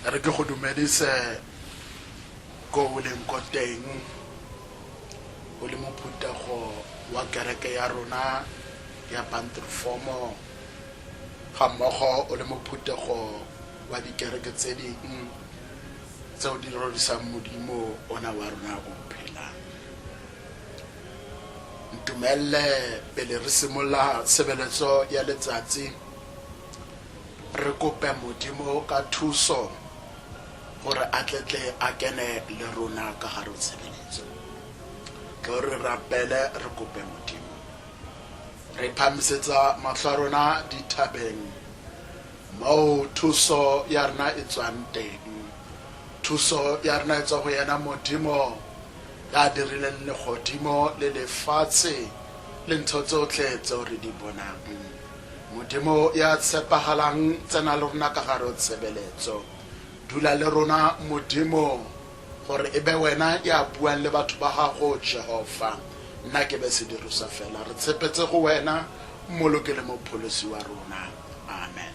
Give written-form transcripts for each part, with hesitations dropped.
Re ke go dumedise ko o leng ko teng o le mo phuthego wa kereke ya rona ya Bantrifomo ga mmogo o le mo phuthego wa dikereke tse ding tseo di rorisang Modimo ona wa rona o phelang. Ntumelle pele re simolola tshebeletso ya letsatsi re kope Modimo ka thuso gore a tletle a kene le rona ka gare ho tshebeletso. Tlo re rapele re kope Modimo. Re phamisetsa mahlo a rona dithabeng moo thuso ya rena e tswang teng. Thuso ya rena e tswa go yena Modimo ya dirileng legodimo le lefatshe le ntho tsotlhe tseo re di bonang. Modimo ya tshepagalang, tsena le rona ka gare ho tshebeletso. Dula le rona, Modimo, gore e be wena ya buang le batho ba gago, Jehofa. Nna ke be sediriswa fela. Re tshepetse go wena, Mmoloki le Mopholosi wa rona. Amen.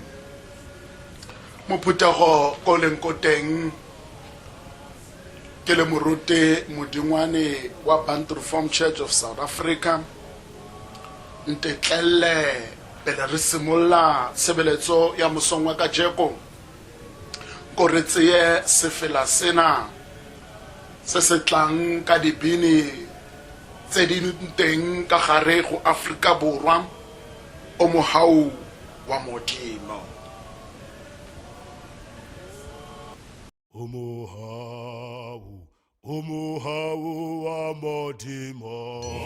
Mophuthego ko leng ko teng, ke le moruti Modingwane wa Bantu Reformed Church of South Africa. Ntetlelle pele re simolola tshebeletso ya mosong wa kajeko ko re tseye sefela sena se se tlang ka dibini tse di teng ka gare go Afrika Borwa, O Mohau wa Modimo. O mohau, o mohau wa Modimo.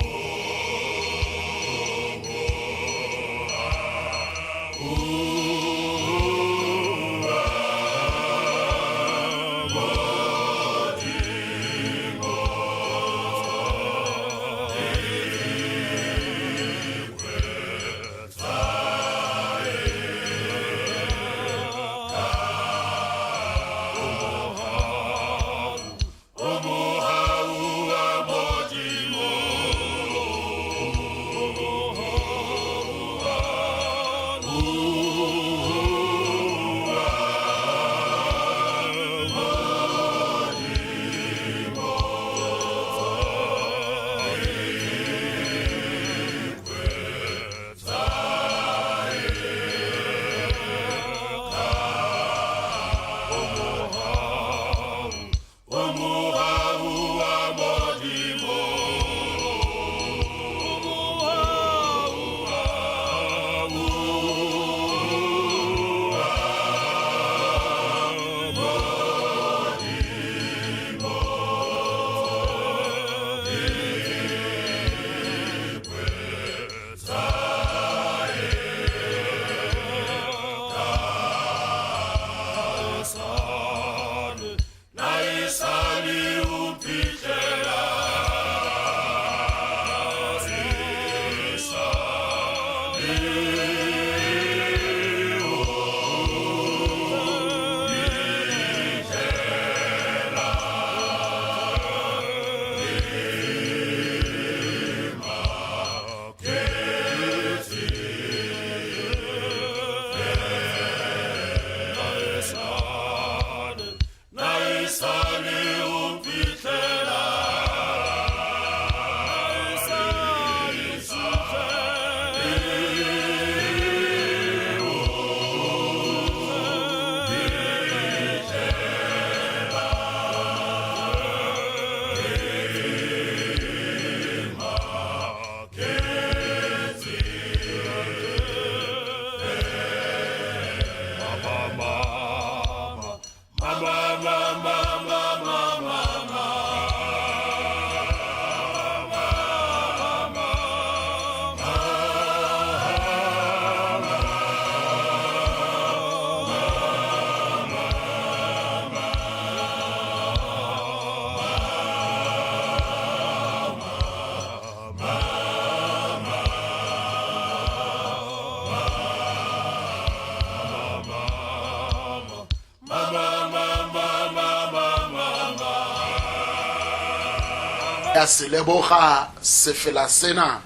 Ya se leboga sefela sena.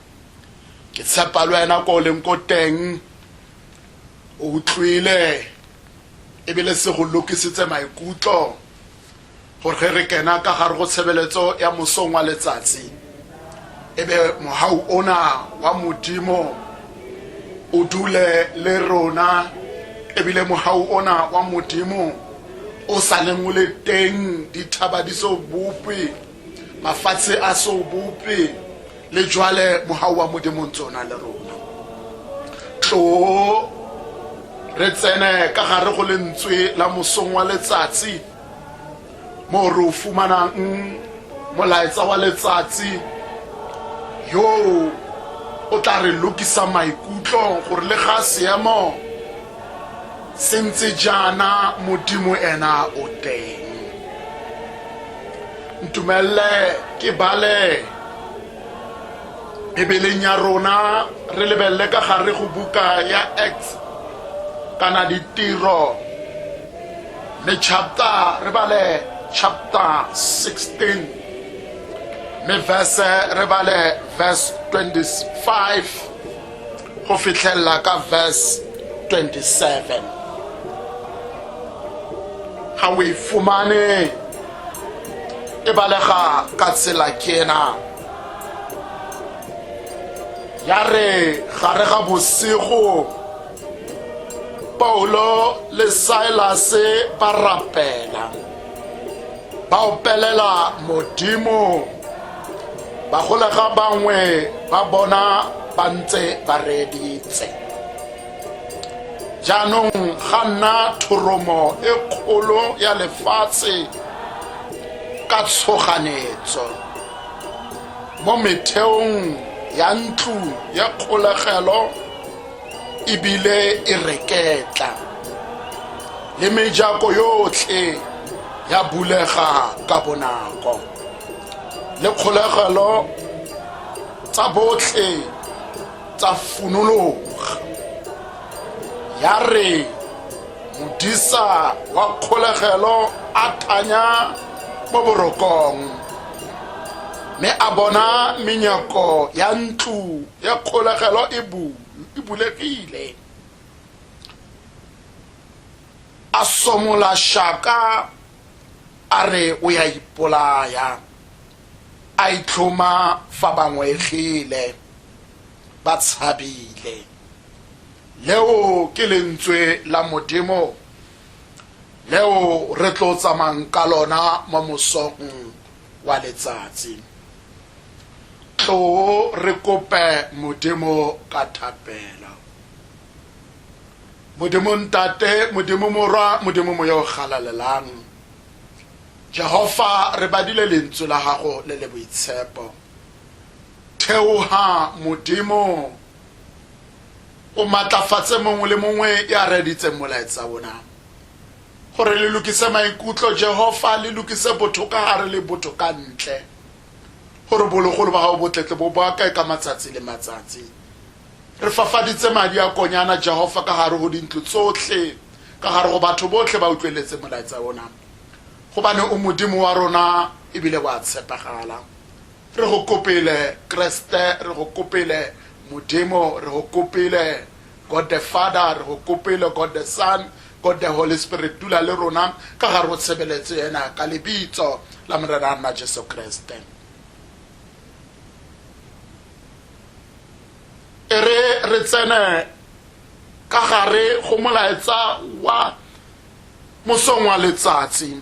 Ke tshepa le wena ko o leng ko teng o utlwile. Ebile se go lokisitse maikutlo gore ge re kena ka gare go tshebeletso ya mosong wa letsatsi, e be mohau ona wa Modimo o dule le rona, ebile mohau ona wa Modimo o sa leng o le teng dithaba di so bopwe, mafatshe a so bopwe, le jwale mohau wa Modimo ntse o na le rona. Tlo re tsene ka gare go lentswe la mosong wa letsatsi, mo re o fumanang molaetsa wa letsatsi yo o tla re lokisa maikutlo gore le ga seemo se ntse jaana, Modimo ena o teng. Ntumelle ke bale Bibeleng ya rona, re lebelele ka gare go buka ya Acts kana Ditiro, mme chapter re bale chapter 16, mme verse re bale verse 25 go fitlhelela ka verse 27. Ga o e fumane, e balega ka tsela kena: ya re gare ga bosigo Paulo le Silase ba rapela, ba opelela Modimo, bagolega bangwe ba bona ba ntse ba reeditse. Jaanong ga nna thoromo e kgolo ya lefatshe ka tshoganetso mo metheong ya ntlo ya kgolegelo, ebile e reketla, le mejako yotlhe ya bulega ka bonako, le kgolegelo tsa botlhe tsa funologa. Ya re modisa wa kgolegelo a thanya mo borokong, mme a bona menyako ya ntlo ya kgolegelo e e bulegile, a somola shaka a re o ya ipolaya, a itlhoma fa bangwegile ba tshabile. Leo ke lentswe la Modimo leo re tlo tsamayng ka lona mo mosong wa letsatsi. Tlo re kope Modimo ka thapelo. Modimo Ntate, Modimo Morwa, Modimo Moya o Galalelang, Jehova, re badile lentswe la gago le le boitshepo. Theoha Modimo, o matlafatse mongwe le mongwe ya reditseng molaetsa ona, gore le lokise maikutlo, Jehova, le lokise botho ka gare le botho ka ntle, gore bologolo ba gago botletle bo boakae ka matsatsi le matsatsi. Re fafaditse madi a Konyana, Jehova, ka gare go dintlo tsotlhe, ka gare go batho botlhe ba utlweletse molaetsa ona, gobane o Modimo wa rona ebile wa tshepagala. Re go kopile Kreste, re go kopile Modimo, re go kopile God the Father, re go kopile God the Son, God the Holy Spirit, dula le rona ka gare go tshebeletso ena ka lebitso la Morena rona Jesu Kreste. E re re tsene ka gare go molaetsa wa mosong wa letsatsi,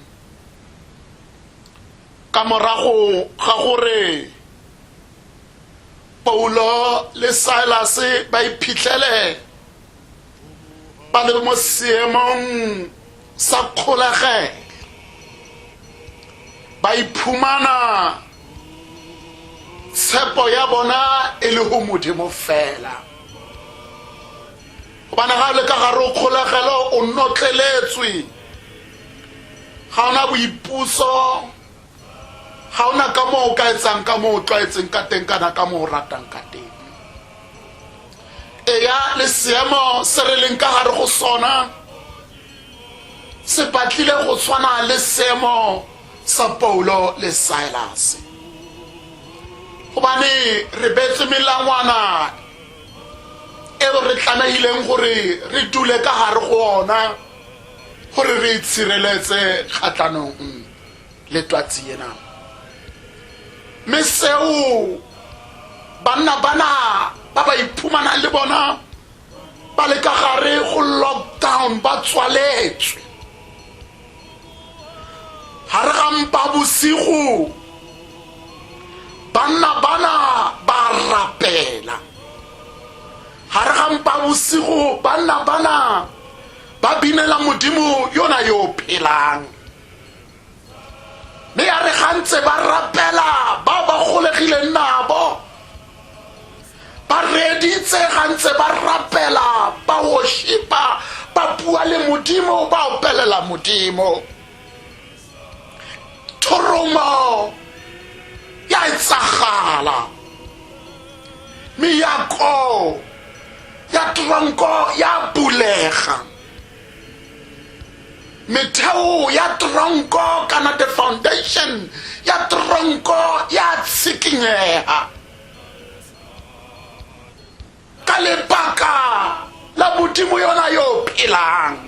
ka morago ga gore Paulo le Silas ba iphitlhele ba le mo seemong sa kgolegelo, ba iphumana tshepo ya bona e le go Modimo fela, gobane ga o le ka gare o kgolegelo, o notleletswe, ga ona boipuso, ga ona ka moo o ka etsang ka moo o tlwaetseng ka teng kana ka moo o ratang ka teng. Eya, le seemo se re leng ka gare go sona se batlile go tshwana le seemo sa Paulo le Silas, gobane re beetswe melangwana eo re tlamehileng gore re dule ka gare go ona. Gore re itshireletse kgatlhanong le twatsi ena. Mme seo banna bana ba ba iphumanang le bona ba le ka gare go lockdown ba tswaletswe gare ga mpa bosigo, banna bana ba rapela gare ga mpa bosigo, banna bana ba binela Modimo yona yo phelang. Mme ya re gantse ba rapela, bao ba golegileng nabo ba reeditse gantse ba rapela, ba worshipa, ba bua le Modimo, ba opelela Modimo. Thoromo ya etsagala, meyako ya tronko ya bulega, metheo ya tronko kana the foundation ya tronko ya tshikinyega ka lebaka la Modimo yona yo phelang.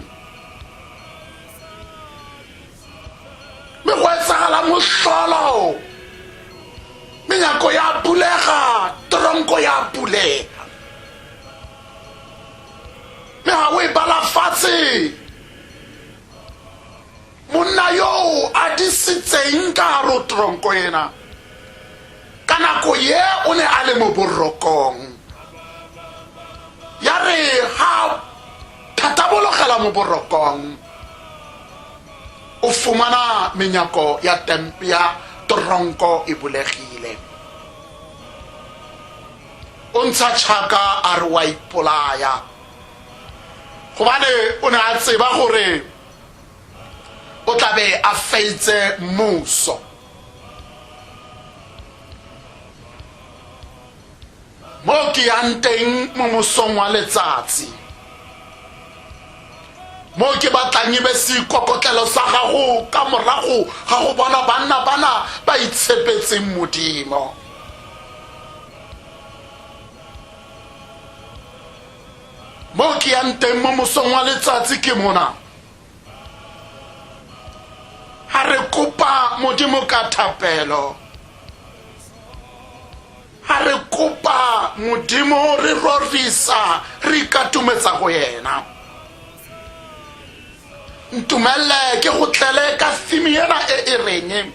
Mme go etsagala mohlolo, menyako ya bulega, tronko ya bulega. Mme ga o e bala fatshe, monna yoo a disitseng ka gare o tronko ena ka nako ye o ne a le mo borokong, ya re ga thatabologela mo borokong, o fumana menyako ya ya tronko e bulegile. O ntsha tšhaka a re wa ipolaya, gobane o ne a tseba gore o tla be a feitse mmuso. Mo ke yang teng mo mosong wa letsatsi, mo ke batlang e be seikokotlelo sa gago ka morago ga go bona banna bana ba itshepetseng Modimo. Mo ke yang teng mo mosong wa letsatsi ke mona: ga re kopa Modimo ka thapelo, ga re kopa Modimo re rorisa, re ikatumetsa go yena. Ntumelele ke go tlele ka theme ena e e reng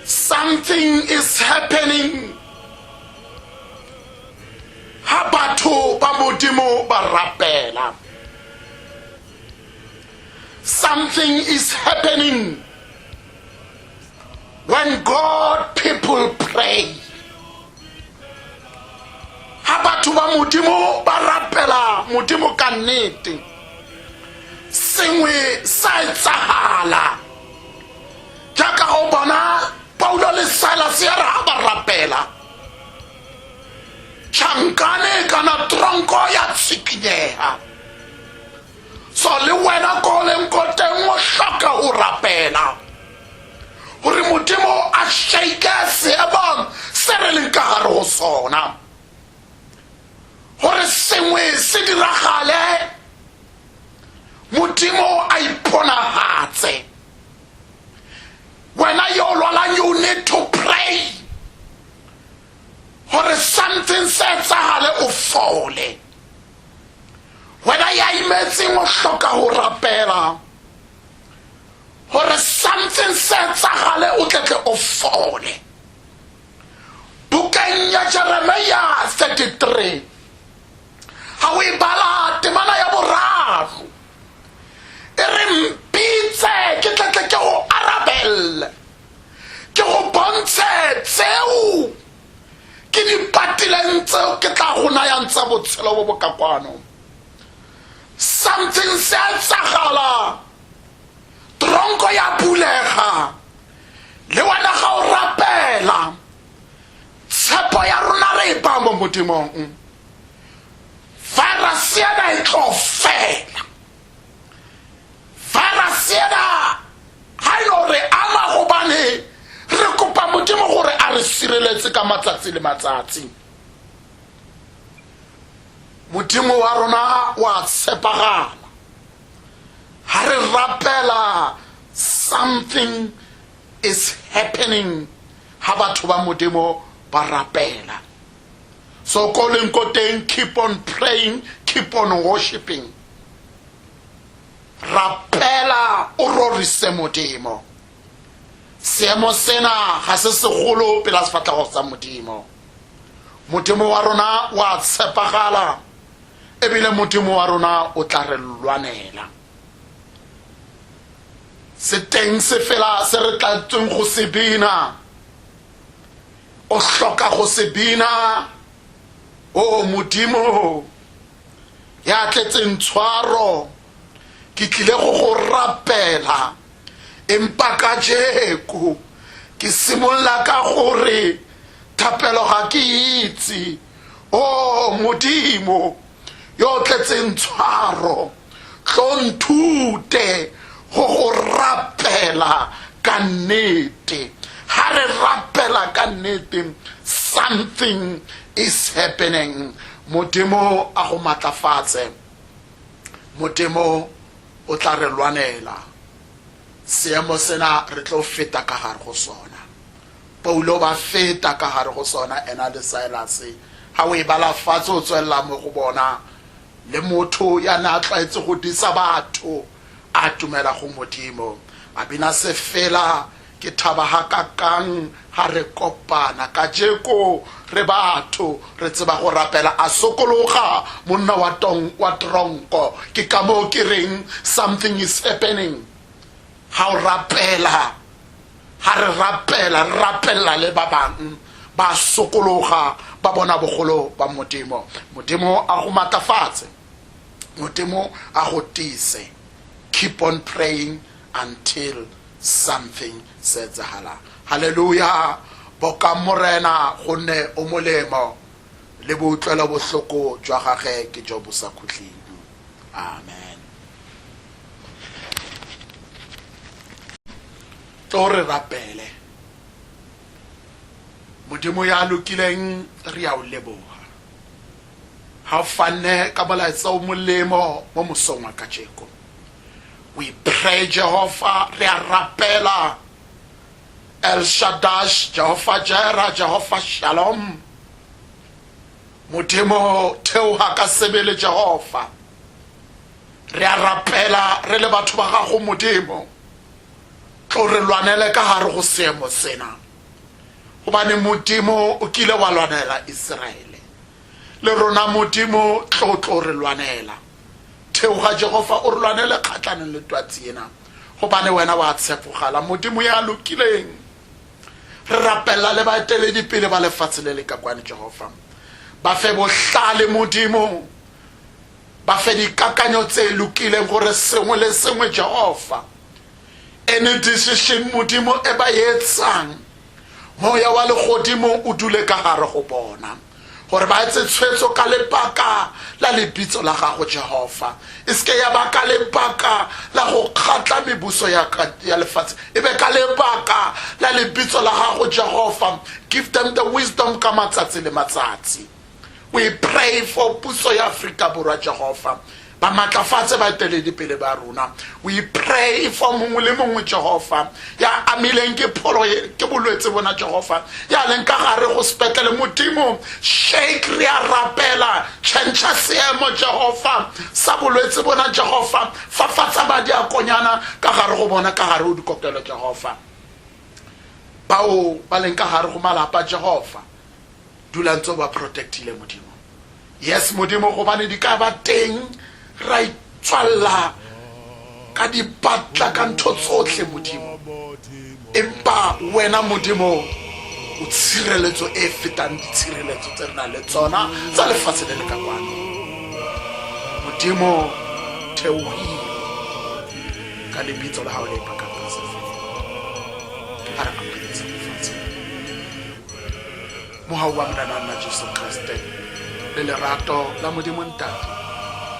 "Something is happening ha batho ba Modimo ba rapela". Something is happening when God people pray. Ha batho ba Modimo ba rapela Modimo ka nnete, sengwe sa etsagala. Jaaka go bona Paulo le Silas, ya re ha ba rapela, tšhankane kana tronko ya tshikinyega. So le wena ko leng ko teng o hloka go rapela gore Modimo a shake seemong se re leng ka gare go sona, gore sengwe se diragale, Modimo a iponagatse. Wena yo o lwalang, you need to pray gore something se etsagale, o fole. Wena ya imetseng, o hloka go rapela gore something se etsagale, o tletle o fole. Bukeng ya Jeremia 33, ga o e bala temana ya boraro, e re: "Mpitse, ke tletle ke go arabelle, ke go bontshe tseo ke di patileng, tseo ke tla go nayang tsa botshelo bo bo ka kwano." Something se etsagala, tronko ya bulega. Le wena ga o rapela, tshepo ya rona re e ba mo Modimong, virus ena e tlo fela. Virus ena ga e no re ama, gobane re kopa Modimo gore a re sireletse ka matsatsi le matsatsi. Modimo wa rona wa tshepagala. Something is happening ha batho ba Modimo ba rapela. So ko leng ko teng, keep on praying, keep on worshiping. Rapela o rorise Modimo. Seemo sena ga se segolo pela sefatlhego sa Modimo. Modimo wa rona wa tshepagala ebile Modimo wa rona o tla re lwanela. Se teng se fela se re tlatsweng go se bina. O hloka go se bina. O Modimo ya tletseng tshwaro, ke tlile go go rapela, empa kajeko ke simolola ka gore thapelo ga ke itse. O Modimo yo o tletseng tshwaro, tlo nthute go go rapela ka nnete. Ha re rapela ka nnete, something is happening. Modimo a go matlafatse. Modimo o tla re lwanela. Seemo sena re tlo feta ka gare go sona. Paulo ba feta ka gare go sona, ena le Silase. Ha o e bala fatshe o tswelela mo go bona, le motho ya ne a tlwaetse go disa batho a tumela go Modimo. A bina sefela, ke thaba hakakang ha re kopana kajeko, re batho re tseba go rapela. A sokologa monna wa tong wa tronko. Ke ka moo ke reng something is happening ha o rapela. Ha re rapela, re rapella le ba bang, ba sokologa, ba bona bogolo ba Modimo. Modimo a go matlafatse, Modimo a go tiise. Keep on praying until something se etsahala. Hallelujah. Bokang Morena gonne o molemo, le boutlwelo bohloko jwa gage ke jo bo sa khutleng. Amen. Tlo re rapele. Modimo ya lokileng, re ya o leboga ha o fanne ka molaetsa o molemo mo mosong wa kajeko. We pray, Jehovah, re a rapela. El Shaddai, Jehovah Jireh, Jehovah Shalom. Modimo theoga ka sebele Jehovah. Re a rapela re le batho ba gago Modimo. Tlo re lwanele ka gare go seemo sena. Gobane Modimo o kile wa lwanela Israele. Le rona Modimo tlo tlo re lwanela. Theoga Jehofa o re lwanele kgatlanong le twatsi ena. Gobane wena wa tshepogala, Modimo ya lokileng. Re rapella le baeteledipele ba lefatshe le le ka kwane Jehofa. Ba fe bohlale Modimo. Ba fe dikakanyo tse lokileng gore sengwe le sengwe Jehofa. Any decision Modimo e ba etsang, moya wa legodimo o dule ka gare go bona, gore ba etse tshwetso ka lebaka la lebitso la gago Jehofa. E seke ya ba ka lebaka la go kgatla mebuso ya, ya lefatshe, e be ka lebaka la lebitso la gago Jehofa. Give them the wisdom ka matsatsi le matsatsi. We pray for puso ya Afrika Borwa Jehofa. Ba matlafatse baeteledipele ba rona. We pray for mongwe le mongwe Jehofa ya amileng ke pholo ke bolwetse bona Jehofa, ya leng ka gare go sepetlele. Modimo shake, re a rapela, tšhentšha seemo Jehofa sa bolwetse bona Jehofa, fafatsa madi a konyana ka gare go bona, ka gare go dikokelo Jehofa. Bao ba leng ka gare go malapa Jehofa, dula ntse o ba protectile Modimo. Yes Modimo, gobane di ka ba teng ra itswalla ka dipatla ka ntho tsotlhe Modimo, empa wena Modimo o tshireletso e fetang ditshireletso tse re nang le tsona tsa lefatshe le le ka kwano. Modimo theohile ka lebitso la gago le pakang ka sefele. A re amogeletse lefatshe. Mohau wa Morena nna Jesu Kriste le lerato la Modimo Ntate,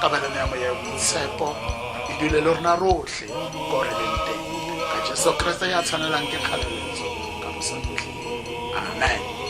kabelano ya Moya o Boitshepo e dule le rona rotlhe ko re leng teng, ka Jesu Kriste ya tshwanelang ke kgalaletso ka bosakhutleng. Amen.